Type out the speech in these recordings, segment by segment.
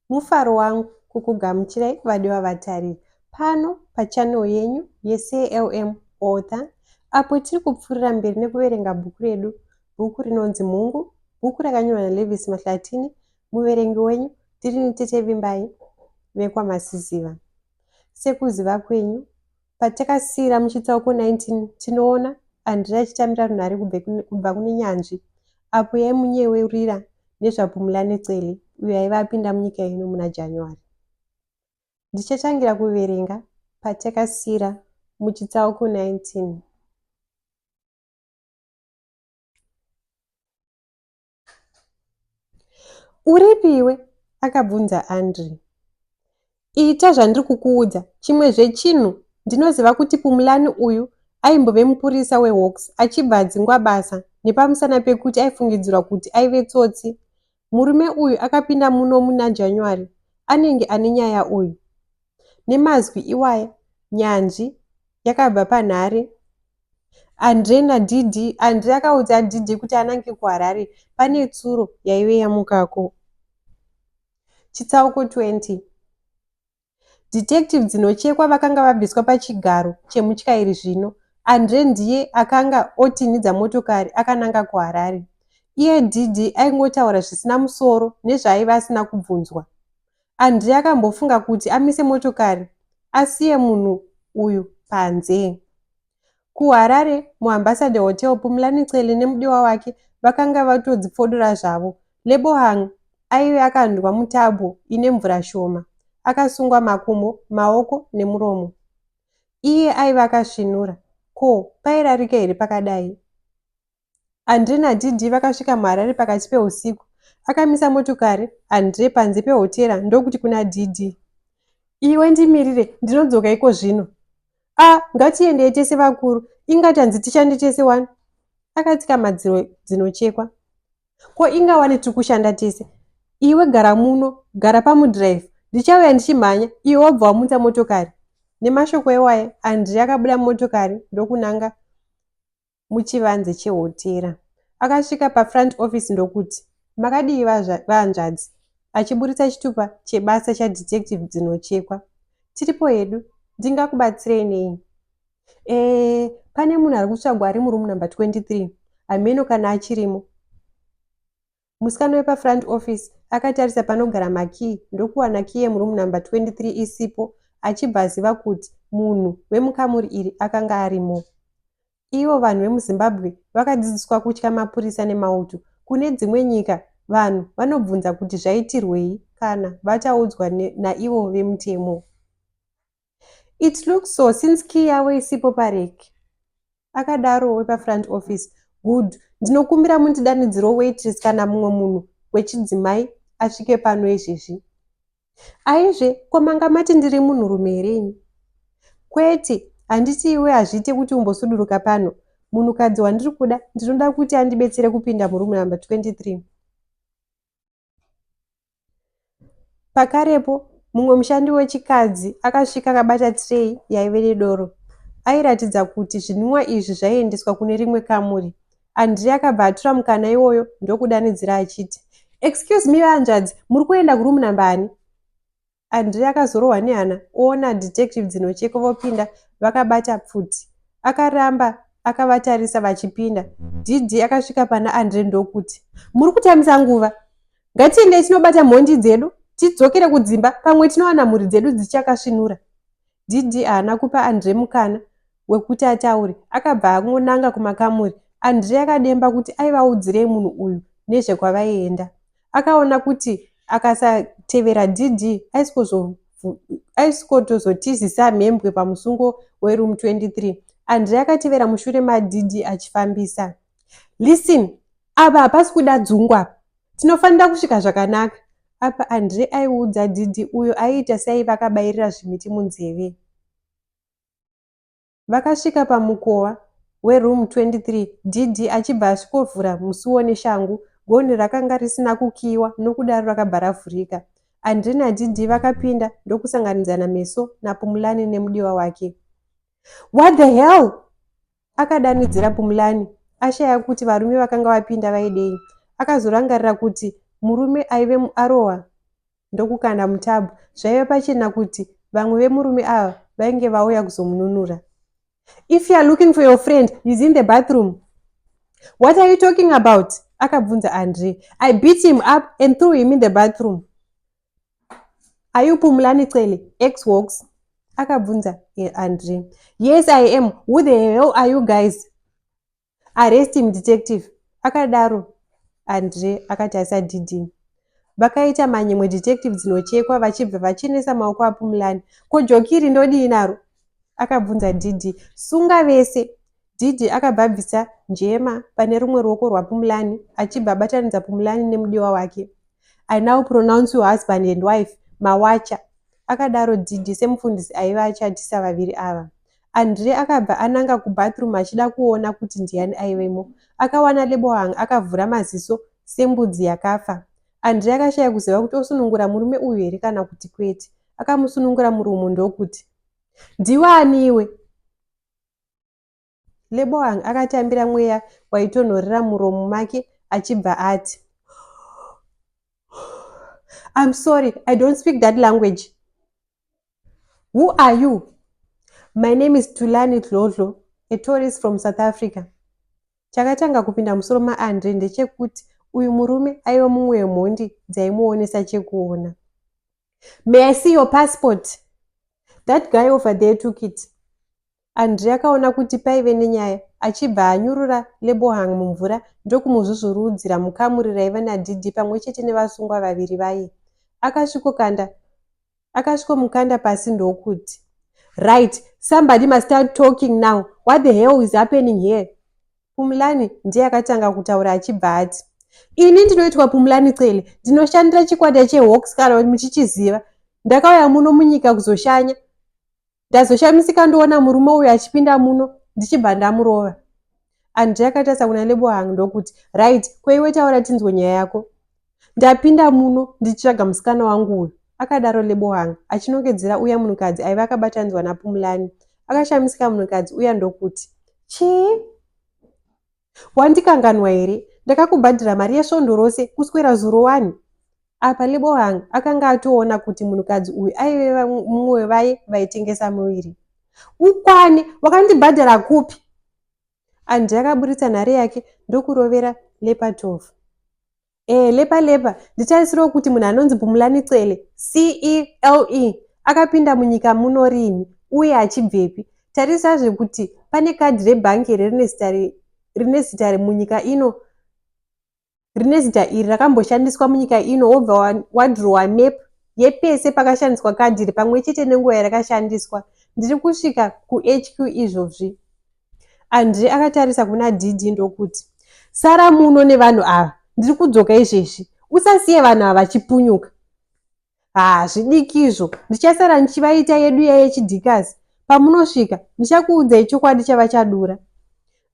Mufaro wangu kukugamuchirai vadiwa vatariri pano pachannel yenyu yeCLM Author apo tiri kupfuurira mberi nekuverenga bhuku redu, bhuku rinonzi Mhungu, bhuku rakanyorwa naLevis Mahlatini, muverengi wenyu ndirini Tete Vimbai vekwaMasiziva. Sekuziva kwenyu, Patakasiira muChitsauko 19, tinoona Andrea achitambira runhare kubva kune nyanzvi apo yaimunyeurira nezvaPumulani Cele uyo aiva apinda munyika ino muna January. Ndichatangira kuverenga patakasiira muChitsauko 19. Uripi iwe? akabvunza Andre. Ita zvandiri kukuudza. Chimwezve chinhu, ndinoziva kuti Pumulani uyu aimbove mupurisa weHawks achibva adzingwa basa nepamusana pekuti aifungidzirwa kuti aive tsotsi. Murume uyu akapinda muno muna January. Anenge ane nyaya uyu. Nemazwi iwaya, nyanzvi yakabva panhare Andre naDD. Andre akaudza DD kuti anange kuHarare pane tsuro yaive yamukako. Chitsauko 20 Detective dzinochekwa vakanga vabviswa pachigaro chemutyairi zvino. Andre ndiye akanga otinhidza motokari akananga kuHarare. Iye DD aingotaura zvisina musoro nezvaaive asina kubvunzwa. Andre akambofunga kuti amise motokari asiye munhu uyu panze. KuHarare, muAmbassador Hotel, Pumulani Cele nemudiwa wake vakanga vatodzipfodora zvavo. Lebohang aive akandwa mutabhu ine mvura shoma, akasungwa makumbo, maoko nemuromo. Iye aive akasvinura. Ko, pairarika here pakadai? Andre naDD vakasvika muHarare pakati pehusiku. Akamisa motokari Andre panze pehotera ndokuti kuna DD, Iwe ndimirire, ndinodzoka iko zvino. Ah, ngatiendei tese vakuru, inga tanzi tishande tese wani. Akatsika madziro dzinochekwa. Ko inga wani tiri kushanda tese. Iwe gara muno, gara pamudrive. Ndichauya ndichimhanya, iwe wabva wamutsa motokari. Nemashoko iwaya, Andre akabuda mumotokari ndokunanga muchivanze chehotera. Akasvika pafront office ndokuti, Makadii vahanzvadzi? achiburitsa chitupa chebasa chaDetective Dzinochekwa. Tiripo hedu, ndingakubatsirei nei? Eh, pane munhu ari kutsvagwa ari muroom number 23. Hameno kana achirimo. Musikana wepafront office akatarisa panogara makey ndokuwana key yemuroom number 23 isipo achibva aziva kuti munhu wemukamuri iri akanga arimo. Ivo vanhu vemuZimbabwe vakadzidziswa kutya mapurisa nemauto. Kune dzimwe nyika vanhu vanobvunza kuti zvaitirwei kana vataudzwa naivo vemutemo. It looks so since key yavo isipo pareki. Akadaro wepafront office. Good. Ndinokumbira mundidanidzirewo waitress kana mumwe munhu wechidzimai asvike pano izvezvi. Aizve, ko manga mati ndiri munhurume here ini? Kwete, handiti iwe hazviite kuti umbosuduruka pano. Munhukadzi wandiri kuda ndinoda kuti andibetsere kupinda muroom number 23. Pakarepo, mumwe mushandi wechikadzi akasvika akabata tireyi yaive nedoro. Airatidza kuti zvinwiwa izvi zvaiendeswa kune rimwe kamuri. Andrea akabva atora mukana iwoyo ndokudanidzira achiti, Excuse me vahanzvadzi, muri kuenda kuroom number ani? Andrea akazorohwa nehana oona detective Dzinochekwa vopinda vakabata pfuti. Akaramba akavatarisa vachipinda. DD akasvika pana Andre ndokuti, Muri kutambisa nguva. Ngatiendei tinobata mhondi dzedu tidzokere kudzimba pamwe tinowana mhuri dzedu dzichakasvinura. DD haana kupa Andre mukana wekuti ataure akabva angonanga kumakamuri. Andre akademba kuti aivaudzirei munhu uyu nezvekwavaienda. Akaona kuti akasatevera DD aisikotozotizisa mhembwe pamusungo weroom 23. Andre akatevera mushure maDD achifambisa. Listen, apa hapasi kuda dzungu apa. Tinofanira kusvika zvakanaka. Apa Andre aiudza DD uyo aiita seaiva akabairira zvimiti munzeve. Vakasvika pamukova weroom 23 DD achibva asvikovhura musuwo neshangu. Gonhi rakanga risina kukiiwa nokudaro rakabva ravhurika. Andre naDD vakapinda ndokusanganidzana meso naPumulani nemudiwa wake. What the hell? Akadanidzira Pumulani ashaya kuti varume vakanga vapinda vaidei. Akazorangarira kuti murume aive arohwa ndokukanda mutabhu. Zvaive pachena kuti vamwe vemurume ava vainge vauya kuzomununura. If you are looking for your friend, he's in the bathroom. What are you talking about? Akabvunza Andre. I beat him up and threw him in the bathroom. Are you Pumlani Cele, ex-Hawks? Akabvunza Andre. Yes, I am. Who the hell are you guys? Arrest him, detective. Akadaro Andre akatarisa DD. Vakaita manyemwe detective dzinochekwa vachibva vachenesa maoko aPumlani. Ko jokiri ndodii naro? Akabvunza DD. Sunga vese. DD akabva abvisa njema pane rumwe ruoko rwaPumlani achibva abatanidza Pumlani nemudiwa wake. I now pronounce you husband and wife, mawacha. Akadaro DD semufundisi aiva achatisa vaviri ava. Andre akabva ananga kubathroom achida kuona kuti ndiani aivemo. Akawana Lebohang akavhura maziso sembudzi yakafa. Andre akashaya kuziva kuti osunungura murume uyu here kana kuti kwete. Akamusunungura muromo ndokuti, Ndiwe ani iwe? Lebohang akatambira mweya waitonhorera muromo make achibva ati, I'm sorry, I don't speak that language. Who are you? My name is Tulani Dlodlo, a tourist from South Africa. Chakatanga kupinda musoro maAndre ndechekuti uyu murume aiva mumwe wemhondi dzaimuonesa chekuona. May I see your passport? That guy over there took it. Andre akaona kuti paive nenyaya achibva anyurura Lebohang mumvura ndokumuzvuzvurudzira mukamuri raiva naDD pamwe chete nevasungwa vaviri vaye. Akasvikomukanda pasi ndokuti, Right, somebody must start talking now. What the hell is happening here? Pumlani ndiye akatanga kutaura achibva ati, Ini ndinoitwa Pumlani Cele, ndinoshandira chikwata cheHawks kana muchichiziva. Ndakauya muno munyika kuzoshanya. Ndazoshamisika ndoona murume uyu achipinda muno ndichibva ndamurova. Andre akatarisa kuna Lebohang ndokuti, Right, ko iwe taura tinzwe nyaya yako. Ndapinda muno ndichitsvaga musikana wangu uyu, akadaro Lebohang achinongedzera uya munhukadzi aiva akabatanidzwa naPumlani. Akashamisika munhukadzi uya ndokuti, Chii? Wandikanganwa here? Ndakakubhadhira mari yesvondo rose kuswera zuro wani. Apa Lebohang akanga atoona kuti munhukadzi uyu aive mumwe wevaye vaitengesa muviri. Ukwane, wakandibhadhara kupi? Andre akaburitsa nhare yake ndokurovera Lepatov. Lepa lepa, nditarisirawo kuti munhu anonzi Pumlani Cele, C-E-L-E, akapinda munyika muno rini uye achibvepi. Tarisazve kuti pane kadhi rebhangi here rine zita munyika ino rine zita iri rakamboshandiswa munyika ino wobva wadhirowa map yepese pakashandiswa kadhi iri pamwe chete nenguva yarakashandiswa. Ndiri kusvika kuHQ izvozvi. Andre akatarisa kuna DD ndokuti, Sara muno nevanhu ava, ndiri kudzoka izvezvi. Usasiye vanhu ava vachipunyuka. Hazvidiki izvo, ndichasara ndichivaita yedu iya yechidhikazi. Pamunosvika, ndichakuudzai chokwadi chavachadura.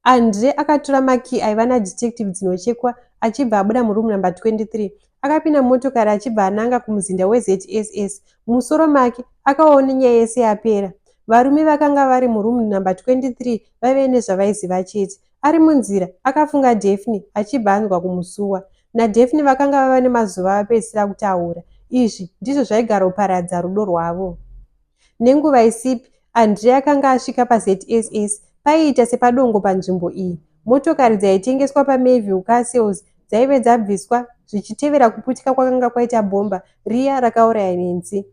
Andre akatora makii aiva nadetective dzinochekwa achibva abuda muroom number 23. Akapinda mumotokari achibva ananga kumuzinda weZSS. Mumusoro make akaona nyaya yese yapera. Varume vakanga vari muroom number 23 vaive nezvavaiziva chete. Ari munzira akafunga Daphne achibva anzwa kumusuwa. NaDaphne vakanga vava nemazuva vapedzisira kutaura. Izvi ndizvo zvaigaroparadza rudo rwavo. Nenguva isipi, Andre akanga asvika paZSS. Paiita sepadongo panzvimbo iyi. Motokari dzaitengeswa paMayville Car Sales dzaive dzabviswa zvichitevera kuputika kwakanga kwaita bhomba riya rakauraya Nancy.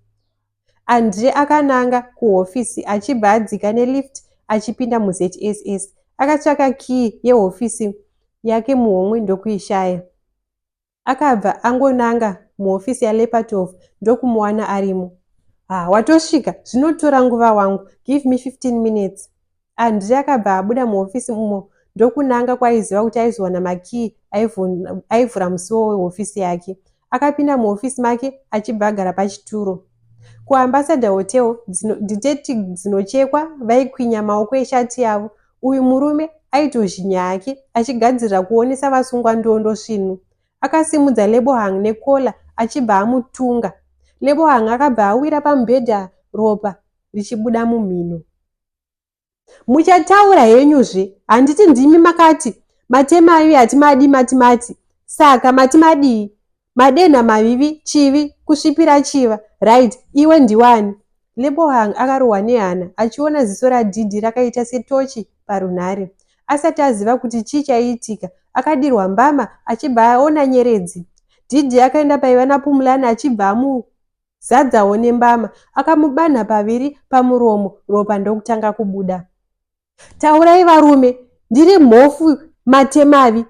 Andre akananga kuhofisi achibva adzika nelift achipinda muZSS. Akatsvaka kiyi yehofisi yake muhomwe ndokuishaya. Akabva angonanga muhofisi yaLepatov ndokumuwana arimo. Ha, watosvika, zvinotora nguva wangu. Give me 15 minutes. Andre akabva abuda muhofisi umo ndokunanga kwaiziva kuti aizowana makiyi aivhura musuwo wehofisi yake. Akapinda muhofisi make achibva agara pachituro. KuAmbassador Hotel, detective dzinochekwa vaikwinya maoko eshati yavo. Uyu murume aitozhinya hake achigadzirira kuonesa vasungwa ndondo svinu. Akasimudza Lebohang nekola achibva amutunga. Lebohang akabva awira pamubhedha ropa richibuda mumhino. Muchataura henyuzve, handiti ndimi makati matemavi hatimadi mati mati, saka mati madii? Madenha mavivi chivi. Kusvipira chiva. Right, iwe ndiwani? Lebohang akarohwa nehana achiona ziso raDhidhi rakaita setochi parunhare. Asati aziva kuti chii chaiitika, akadirwa mbama achibva aona nyeredzi. Dhidhi akaenda paiva naPumulani achibva amuzadzawo nembama. Akamubanha paviri pamuromo ropa ndokutanga kubuda. Taurai varume, ndiri mhofu matemavi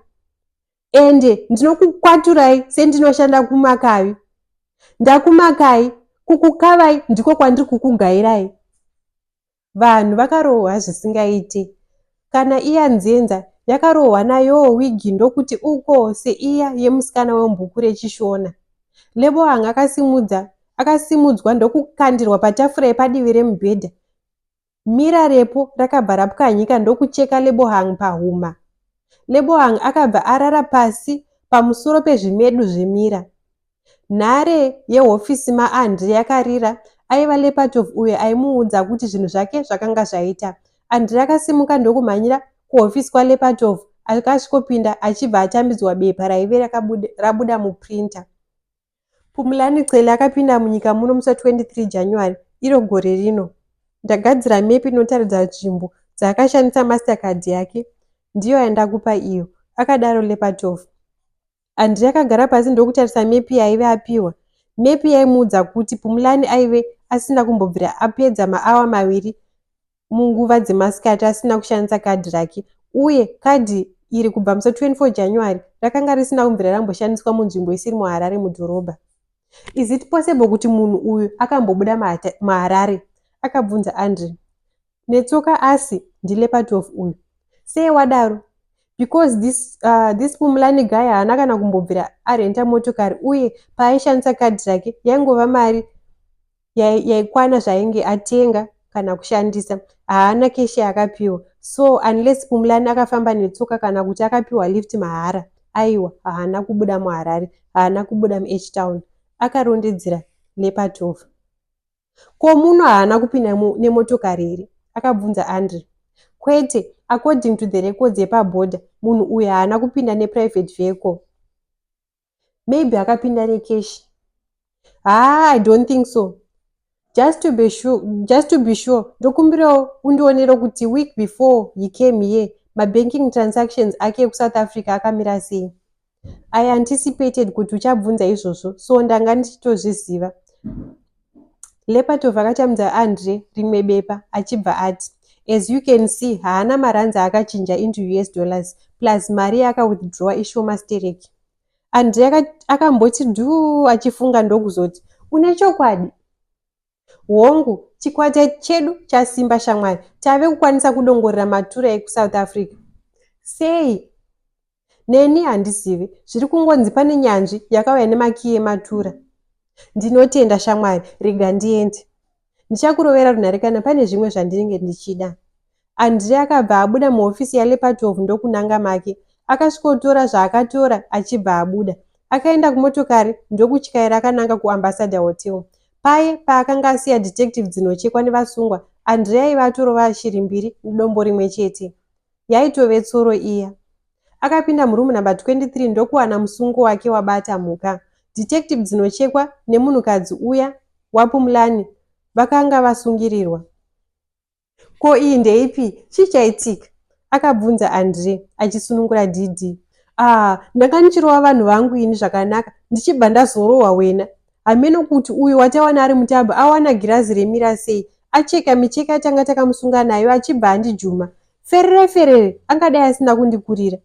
ende ndinokukwaturai sendinoshanda kumakavi. Ndakumakai, kukukavai ndiko kwandiri kukugairai. Vanhu vakarohwa zvisingaite. Kana iya nzenza yakarohwa nayowo wigi ndokuti ukoo seiya yemusikana wemubhuku reChishona. Lebohang akasimudza akasimudzwa ndokukandirwa patafura yepadivi remubhedha. Mira repo rakabva rapwanyika ndokucheka Lebohang pahuma. Lebohang akabva arara pasi pamusoro pezvimedu zvemira. Nhare yehofisi maAndre yakarira, aiva Lepatov uyo aimuudza kuti zvinhu zvake zvakanga zvaita. Andre akasimuka ndokumhanyira kuhofisi kwaLepatov akasvikopinda achibva atambidzwa bepa raive rabuda muprinter. Pumulani Cele akapinda munyika muno musi wa 23 January iro gore rino. Ndagadzira mepi inotaridza nzvimbo dzaakashandisa Mastercard yake. Ndiyo yandakupa iyo, akadaro Lepatov. Andre akagara pasi ndokutarisa mepi yaaive apiwa. Mepi yaimuudza kuti Pumulani aive asina kumbobvira apedza maawa maviri munguva dzemasikati asina kushandisa kadhi rake uye kadhi iri kubva musi 24 January rakanga risina kumbobvira ramboshandiswa munzvimbo isiri muHarare mudhorobha. Is it possible kuti munhu uyu akambobuda muHarare? akabvunza Andre. Netsoka asi ndiLepatov uyu. Sei wadaro? Because this, this Pumulani guy haana kana kumbobvira arenta motokari uye paaishandisa kadhi rake yaingova mari yaikwana zvaainge atenga kana kushandisa. Haana keshi yaakapiwa. So unless Pumulani akafamba netsoka kana kuti akapiwa lift mahara, aiwa haana kubuda muHarare, haana kubuda muH-Town, akarondedzera Lepatov. Ko muno haana kupinda nemotokari here? akabvunza Andre. Kwete, according to the records yepabhodha, munhu uyu haana kupinda neprivate vehicle. Maybe akapinda nekeshi. Haa, I don't think so. Just to be sure, just to be sure, ndokumbirawo undionere kuti week before he came here, mabanking transactions ake ekuSouth Africa akamira sei. I anticipated kuti uchabvunza izvozvo, so ndanga ndichitozviziva. Lepatov akatambidza Andre rimwe bepa achibva ati, As you can see, haana maranzi akachinja into US dollars, plus mari yaakawithdrawa ishoma stereki. Andre akamboti dhuu achifunga ndokuzoti, Une chokwadi? Hongu, chikwata chedu chasimba shamwari, tave kukwanisa kudongorera matura ekuSouth Africa. Sei? Neni handizivi, zviri kungonzi pane nyanzvi yakauya nemakiyi ematura. Ndinotenda shamwari, rega ndiende. Ndichakurovera runhare kana pane zvimwe zvandinenge ndichida. Andre akabva abuda muhofisi yaLepatov ndokunanga make. Akasvikotora zvaakatora achibva abuda. Akaenda kumotokari ndokutyaira akananga kuAmbassador Hotel. Paye paakanga asiya detective dzinochekwa nevasungwa, Andre aiva atorova shiri mbiri nedombo rimwe chete. Yaitove tsoro iya. Akapinda murumu number 23 ndokuwana musungo wake wabata mhuka. Detective dzinochekwa nemunhukadzi uya waPumulani vakanga vasungirirwa. Ko iyi ndeipi? Chii chaitika? akabvunza Andre achisunungura DD. Ah, ndanga ndichirova vanhu vangu ini zvakanaka ndichibva ndazorohwa wena. Hameno kuti uyu watawana ari mutambo awana girazi remira sei. Acheka micheka yatanga takamusunga nayo achibva andijuma. Ferere ferere angadai asina kundikurira.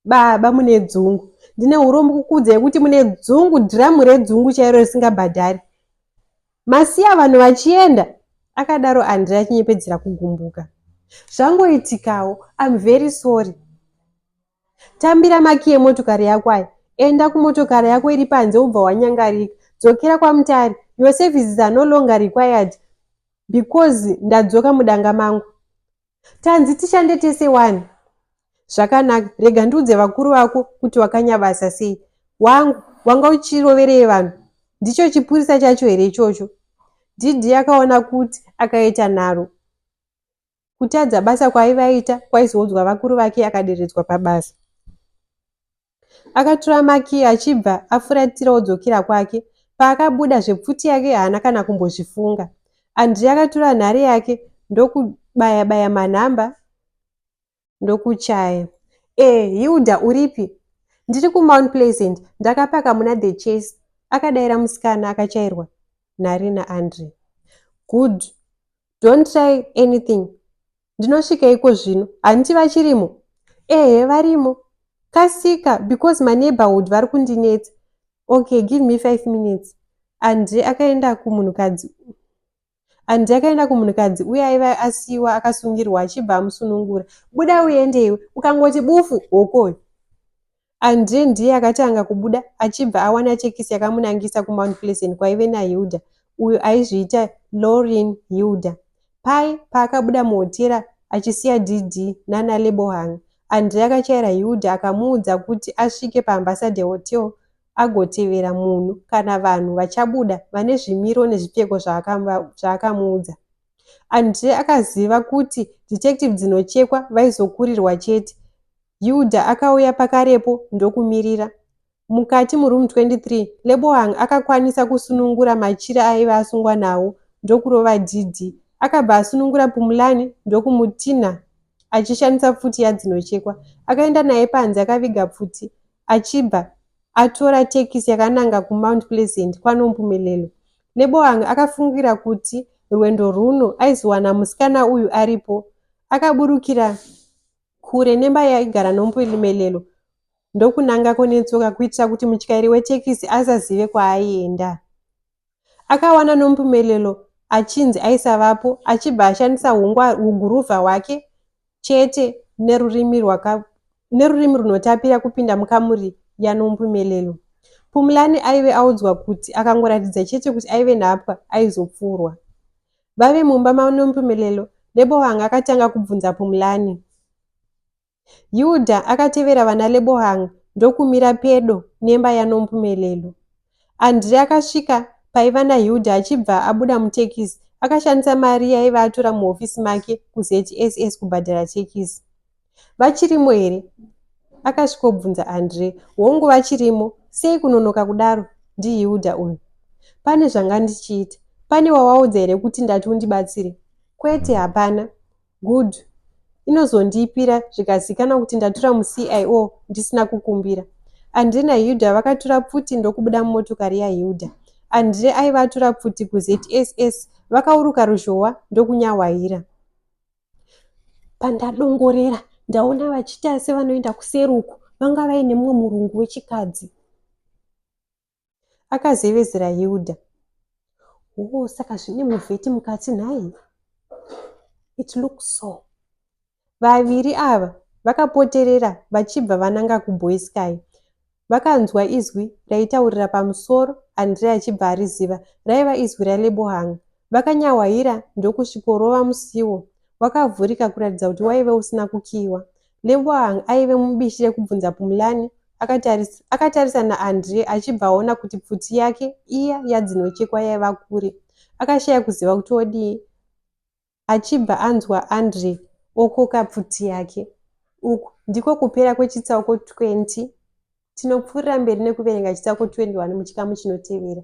Baba mune dzungu. Ndine urombo kukuudzai kuti mune dzungu, dhiramu redzungu chairo risingabhadhari. Masiya vanhu vachienda, akadaro Andre achinyepedzera kugumbuka. Zvangoitikawo, I'm very sorry. Tambira makiyi emotokari yako aya. Enda kumotokari yako iri panze ubva wanyangarika. Dzokera kwaMutare. Your services are no longer required because ndadzoka mudanga mangu. Tanzi tishande tese wani. Zvakanaka, rega ndiudze vakuru vako kuti wakanya basa sei. Wangu, wanga uchiroverei vanhu? Ndicho chipurisa chacho here ichocho? Didi akaona kuti akaita nharo. Kutadza basa kwaaiva aita kwaizoudzwa vakuru vake akaderedzwa pabasa. Akatora makiyi achibva afuratira odzokera kwake. Paakabuda zvepfuti yake haana kana kumbozvifunga. Andre akatora nhare yake ndokubaya baya manhamba ndokuchaya. Eh, Hilda uripi? Ndiri kuMount Pleasant, ndakapaka muna The Chase, akadaira musikana akachairwa nhare naAndre. Good. Don't try anything. Ndinosvika iko zvino. Handiti vachirimo? Ehe, varimo. Kasika because maneighborhood vari kundinetsa. Okay, give me 5 minutes. Andre akaenda kumunhukadzi Andre akaenda kumunhukadzi uye aiva asiyiwa akasungirwa achibva amusunungura. Buda uende iwe, ukangoti bufu hokoyo. Andre ndiye akatanga kubuda achibva awana tekisi yakamunangisa kuMount Pleasant kwaive naHilda uyo aizviita Laureen Hilda. Paye paakabuda muhotera achisiya DD nana Lebohang, Andre akachaira Hilda akamuudza kuti asvike paAmbassador Hotel agotevera munhu kana vanhu vachabuda vane zvimiro nezvipfeko zvaakamuudza. Andre akaziva kuti Detective Dzinochekwa vaizokurirwa chete. Hilda akauya pakarepo ndokumirira. Mukati muroom 23, Lebohang akakwanisa kusunungura machira aaiva asungwa nawo ndokurova DD. Akabva asunungura Pumulani ndokumutinha achishandisa pfuti yaDzinochekwa. Akaenda naye panze akaviga pfuti achibva atora tekisi yakananga kuMount Pleasant kwaNompumelelo. Lebohang akafungira kuti rwendo rwuno aizowana musikana uyu aripo. Akaburukira kure nemba yaigara Nompumelelo ndokunangako netsoka kuitira kuti mutyairi wetekisi asazive kwaaienda. Akawana Nompumelelo achinzi aisavapo achibva ashandisa huguruvha hwake chete nerurimi runotapira kupinda mukamuri yaNompumelelo. Pumulani aive audzwa kuti akangoratidza chete kuti aive nhapwa aizopfurwa. Vave mumba maNompumelelo, Lebohang akatanga kubvunza Pumulani. Hilda akatevera vana Lebohang ndokumira pedo nemba yaNompumelelo. Andre akasvika paiva naHilda achibva abuda mutekisi. Akashandisa mari yaiva atora muhofisi make kuZSS kubhadhara tekisi. Vachirimo here? Akasvikobvunza Andre. Hongu vachirimo. Sei kunonoka kudaro? NdiHilda uyu. Pane zvanga ndichiita. Pane wawaudza here kuti ndati undibatsire? Kwete hapana. Good. Inozondiipira zvikazikanwa kuti ndatura muCIO ndisina kukumbira. Andre naHilda vakatura pfuti ndokubuda mumotokari yaHilda. Andre aiva atura pfuti kuZSS. Vakauruka ruzhowa ndokunyahwaira. Pandadongorera ndaona vachiita sevanoenda kuseri uko vanga vaine mumwe murungu wechikadzi. Akazevezera Hilda. Hoo saka zvine muvheti mukati nhai? It looks so. Vaviri ava vakapoterera vachibva vananga kuBoysky. Vakanzwa izwi raitaurira pamusoro Andrea achibva ariziva. Raiva izwi raLebohang. Vakanyahwaira ndokusvikorova musiwo. Wakavhurika kuratidza kuti waive usina kukiiwa. Lebohang aive mubishi rekubvunza Pumulani akatarisa naAndrea achibva aona kuti pfuti yake iya yadzinochekwa yaiva kure. Akashaya kuziva kuti odii. Achibva anzwa Andre okoka pfuti yake. Uku ndiko kupera kwechitsauko 20. Tinopfuurira mberi nekuverenga chitsauko 21 muchikamu chinotevera.